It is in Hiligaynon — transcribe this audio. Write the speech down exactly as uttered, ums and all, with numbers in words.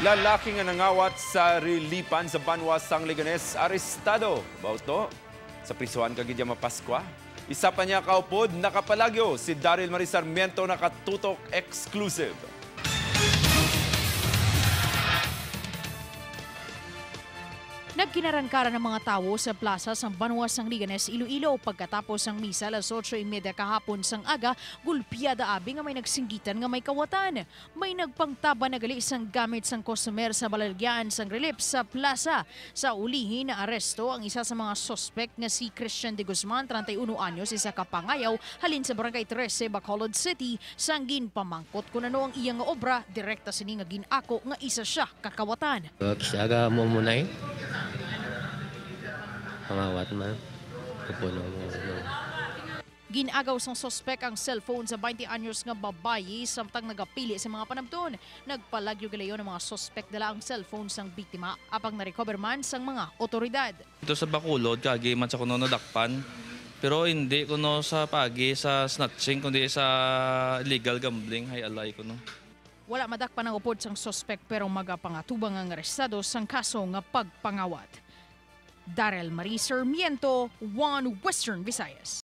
Lalaki nga nangawat sa relipan sa banwa sang Leganes arestado. Bauto, sa prisuhan ka gid ya mapaskwa. Isa pa niya kaupod nakapalagyo si Daryl Marie Sarmiento, nakatutok exclusive. Nagkinarangkaran ang mga tawo sa plaza sang banwa sang Leganes, Iloilo pagkatapos sang misa alas otso y media kahapon sang aga, gulpiada abi nga may nagsinggitan nga may kawatan. May nagpangtaba na gali sang gamit sang customer sa balaligyahan sang relief sa plaza. Sa ulihi, naaresto ang isa sa mga suspect nga si Christian de Guzman, treinta y uno anyos, isa ka pangayaw halin sa Barangay trese, Bacolod City, sang ginpamangkot kon ano ang iya nga obra direkta sini nga gin-ako nga isa sia ka kawatan. Siya aga mo munay. Pangawat man. Kapuno mo. Gin-agaw sang suspek ang cellphone sa twenty anyos nga babayi samtang nagapili sa mga panabton. Nagpalagyo gilayon ang mga suspek dala ang cellphone sang biktima, apang na-recover man sang mga otoridad. Ito sa Bacolod, kagi man sa kuno nadakpan. Pero hindi kuno sa pagi sa snatching, kundi sa illegal gambling, hay alay kuno. Wala madakpan ang upod sang suspek, pero magapangatubang ang arestado sang kaso nga pagpangawat. Daryl Marie Sarmiento, One Western Visayas.